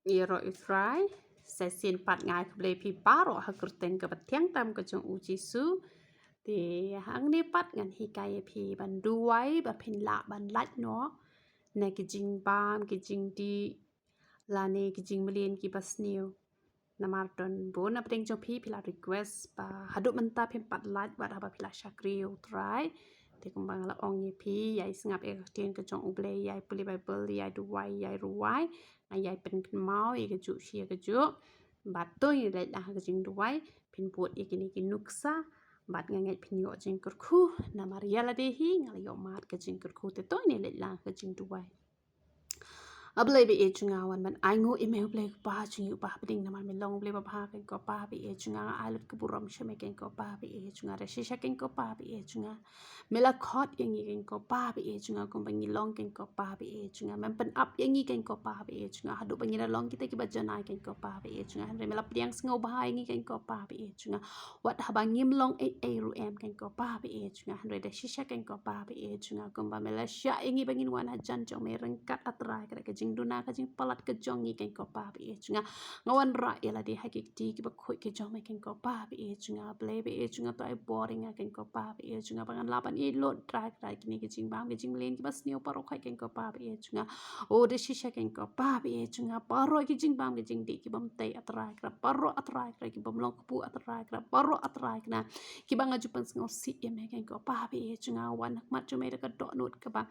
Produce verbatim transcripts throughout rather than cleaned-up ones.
Ïaroh ïa u Trai. Sa shisien pat nga ai khublei ïa phi baroh ha ka kyrteng kaba thiang tam ka jong u Jisu. Te hangne pat ngan hikai ïa phi ban duwai ba phin lah ban lait noh na ki jingbam, ki jingdih, lane ki jingmlien kiba sniew. Namar don bun na pdeng jong phi, phi la request ba haduh mynta phim pat lait wat haba phi la shakri ïa u Trai. Te kumba nga la ong ïa phi, ïai sngap ïa ka ktien ka jong U Blei, ïai pule Baibl, ïai duwai, ïai rwai, nga ïai pynkynmaw ïa kajuh shi ïa kajuh. Bad to ïa leit lang ha ka jingduwai, phin bud ïa kine ki nuksa, bad nga ngeit phin ïoh jingkyrkhu. Namar ïa lade hi nga la ïoh mad ka jingkyrkhu. Te to ïa leit lang ha ka jingduwai. A Blei ba ïeit jong nga, wan ban ainguh ïa me U Blei Kpa jong ngi uba ha bneng, namar me long U Blei babha kein ko Pa ba ïeit jong nga. Nga ai lut ka burom sha me kein ko Pa ba ïeit jong nga. Da shisha kein ko Pa ba ïeit jong nga, me la khot ïa ngi kein ko Pa ba ïeit jong nga, kumba ngi long kein ko Pa ba ïeit jong nga. Mem pynap ïa ngi kein ko Pa ba ïeit jong nga, haduh ba ngi la long kita kiba janai kein ko Pa ba ïeit jong nga. Hynrei me la pdiang sngewbha ïa ngi kein ko Pa ba ïeit jong nga. Wat haba ngim long ei ei ruh em kein ko Pa ba ïeit jong nga, hynrei da shisha kein ko Pa ba ïeit jong nga, kumba me la shah ïa ngi ba ngin wan hajan jong me ryngkat A Trai Kynrad ka jingduna ka jingpalat ka jong ngi kein ko Pa ba ïeit jong nga. Nga wanrah ïa lade ha ki kti kiba khuid ki jong me kein ko Pa ba ïeit jong nga. Blei ba ïeit jong nga, to ai bor ïa nga kein ko Pa ba ïeit jong nga, ba ngan lah ban ïeit lut Trai Kynrad kine ki jingbam ki jingmlien kiba sniew baroh khoit kein ko Pa ba ïeit jong nga. O da shisha kein ko Pa ba ïeit jong nga, baroh ki jingbam ki jingdih kibym tei A Trai Kynrad, baroh A Trai Kynrad kibym long kpu A Trai Kynrad, baroh A Trai Kynrad kiba nga ju pynsngewsih ïa me kein ko Pa ba ïeit jong nga. Wan ha khmat jong me da ka dohnud kaba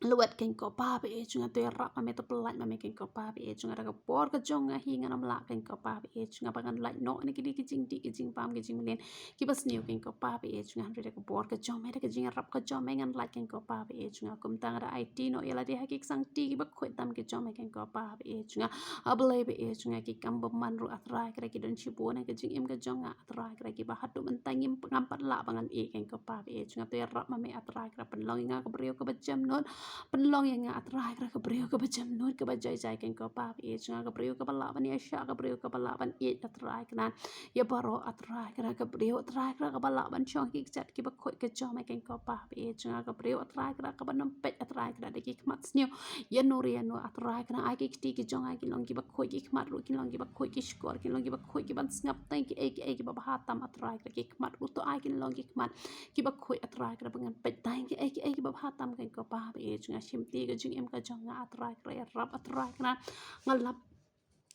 luwet kein ko Pa ba ïeit jong nga. To ïarap ma me, to pyllait ma me kein ko Pa ba ïeit jong nga. Da ka bor ka jong nga hi ngan ym lah kein ko Pa ba ïeit jong nga ba ngan lait noh na kine ki jingdih ki jingbam ki jingmlien kiba sniew kein ko Pa ba ïeit jong nga. Hynrei da ka bor ka jong me, da ka jingïarap ka jong me ngan lait kein ko Pa ba ïeit jong nga. Kumta nga da aiti noh ïa lade ha ki ksangti kiba khuid tam ki jong me kein ko Pa ba ïeit jong nga. A Blei ba ïeit jong nga, ki kam bymman ruh A Trai Kynrad ki don shibun ha ka jingim ka jong nga A Trai Kynrad, kiba haduh mynta ngim, ngam pat lah ba ngan ïeh kein ko Pa ba ïeit jong nga. To ïarap ma me A Trai Kynrad, pynlong ïa nga ka briew kaba jemnud, pynlong ïa nga A Trai Kynrad ka briew kaba jemnud kaba jai jai kein ko Pa ba ïeit jong nga, ka briew kaba lah ban ïaishah, ka briew kaba lah ban ïeit A Trai Kynrad ïa baroh A Trai Kynrad, ka briew A Trai Kynrad kaba lah ban shong ha ki kjat kiba khuid ka jong me kein ko Pa ba ïeit jong nga, ka briew A Trai Kynrad kaba nym peit A Trai Kynrad da ki khmat sniew ïano re ïano A Trai Kynrad. Ai ki kti ki jong nga kin long kiba khuid, ki khmat ruh kin long kiba khuid, ki shkor kin long kiba khuid, kiban sngap tang kiei kiei kiba bha tam A Trai Kynrad, ki khmat ruh to ai kin long ki khmat kiba khuid A Trai Kynrad, ba ngan peit tang kiei kiei kiba bha tam kein ko Pa ba ïeit jong nga. Shimti ka jingim ka jong nga A Trai Kynrad, ïarap A Trai Kynrad. Nga lap,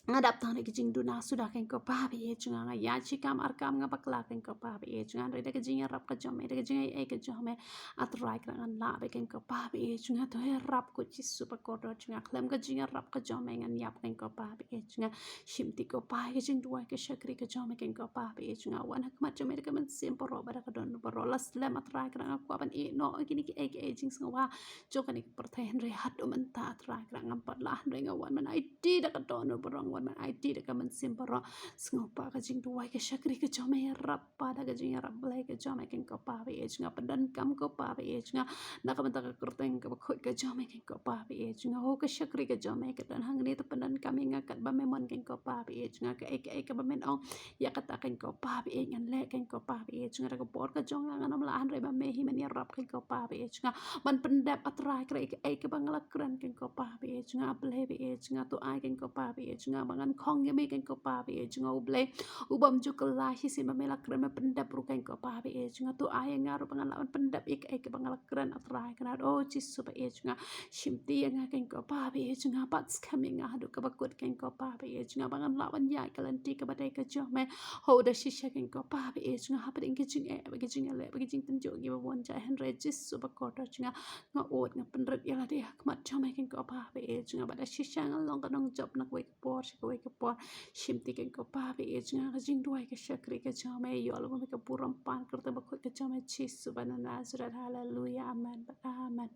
nga dap tang da ki jingduna suda kein ko Pa ba ïeit jong nga. Nga ïaid shi kam ar kam nga bakla kein ko Pa ba ïeit jong nga, hynrei da ka jingïarap ka jong me, da ka jingaiei ka jong me A Trai Kynrad ngan lah beit kein ko Pa ba ïeit jong nga. To ïarap ko Jisu ba kordor jong nga, khlem ka jingïarap ka jong me ngan ïap kein ko Pa ba ïeit jong nga. Shimti ko Pa ïa ka jingduwai ka shakri ka jong me kein ko Pa ba ïeit jong nga. Wan ha khmat jong me da ka mynsiem baroh bad da ka dohnud baroh. La slem A Trai Kynrad nga kwah ban ïeh noh ïa kine kiei kiei jingsngewbha jong kane ka pyrthei, hynrei haduh mynta A Trai Kynrad ngam pat lah, hynrei nga wan ban aiti da ka dohnud baroh, nga wan ban aiti da ka mynsiem baroh. Sngewbha ka jingduwai ka shakri ka jong me, ïarap Pa da ka jingïarap Blei ka jong me kein ko Pa ba ïeit jong nga. Pyndonkam ko Pa ba ïeit jong nga na ka bynta ka kyrteng kaba khuid ka jong me kein ko Pa ba ïeit jong nga. Ho ka shakri ka jong me ka don hangne, to pyndonkam ïa nga katba me mon kein ko Pa ba ïeit jong nga. Kaei kaei kaba men ong ïa kata kein ko Pa ba ïeit ngan leh kein ko Pa ba ïeit jong nga. Da ka bor ka jong nga ngan ym lah, hynrei ba me hi men ïarap kein ko Pa ba ïeit jong nga, ban pyndep A Trai Kynrad ïa kaei kaba nga la kren kein ko Pa ba ïeit jong nga. A Blei ba ïeit jong nga, to ai kein ko Pa ba ïeit jong nga ba ngan khong ïa me kein ko Pa ba ïeit jong nga. U Blei ubym ju kylla, shisien ba me la kren me pyndep ruh kein ko Pa ba ïeit jong nga. To ai ïa nga ruh ba ngan lah ban pyndep ïa kaei kaba nga la kren A Trai Kynrad. O Jisu ba ïeit jong nga, shimti ïa nga kein ko Pa ba ïeit jong nga, bat skhem ïa nga haduh kaba kut kein ko Pa ba ïeit jong nga, ba ngan lah ban ïaid ka lynti kaba dei ka jong me. Ho da shisha kein ko Pa ba ïeit jong nga, hapdeng ki jingeh bad ki jingïaleh bad ki jingtynjuh kiba bun jait, hynrei Jisu ba kordor jong nga, nga ud nga pynrit ïa lade ha khmat jong me kein ko Pa ba ïeit jong nga, bad da shisha ngan long ka nongjop na kawei ka por sha kawei ka por. Shimti kein ko Pa ba ïeit jong nga, ka jingduwai ka shakri ka jong me ïoh long ka burom pan ka kyrteng ba khuid ka jong me Jisu ba na Nasareth. Haleluya, amen bad amen.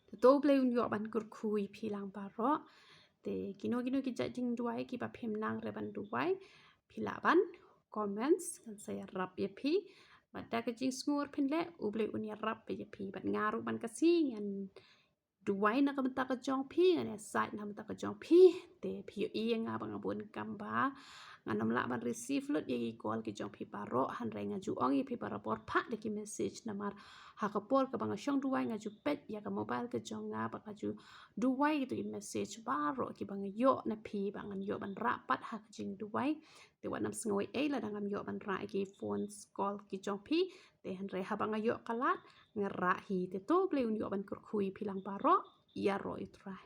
Te to U Blei un ïoh ban kyrkhu ïa phi lang baroh. Te kino kino ki jait jingduwai kiba phim nang re ban duwai, phi lah ban comments, ngan sa ïarap ïa phi. Bad da ka jingsngur phin leh, U Blei un ïarap ïa phi. Bad nga ruh man ka sngi ngan duwai na ka bynta ka jong phi, ngan ïasaid na ka bynta ka jong phi. Te phi ïohi ïa nga ba nga bun kam ba Ngan ym lah ban receive lut ïa ki call ki jong phi baroh, hynrei nga ju ong ïa phi barabor phah da ki message, namar ha ka por kaba nga shong duwai nga ju peit ïa ka mobile ka jong nga, ba nga ju duwai ïa ki message baroh kiba nga ïoh na phi, ba ngan ïoh ban rah pat ha ka jingduwai. Te wat nym sngew ei ei lada ngam ïoh ban rah ïa ki phone call ki jong phi. Te hynrei haba nga ïoh ka lad, nga rah hi. Te to U Blei un ïoh ban kyrkhu ïa phi lang baroh. Ïaroh ïa U Trai.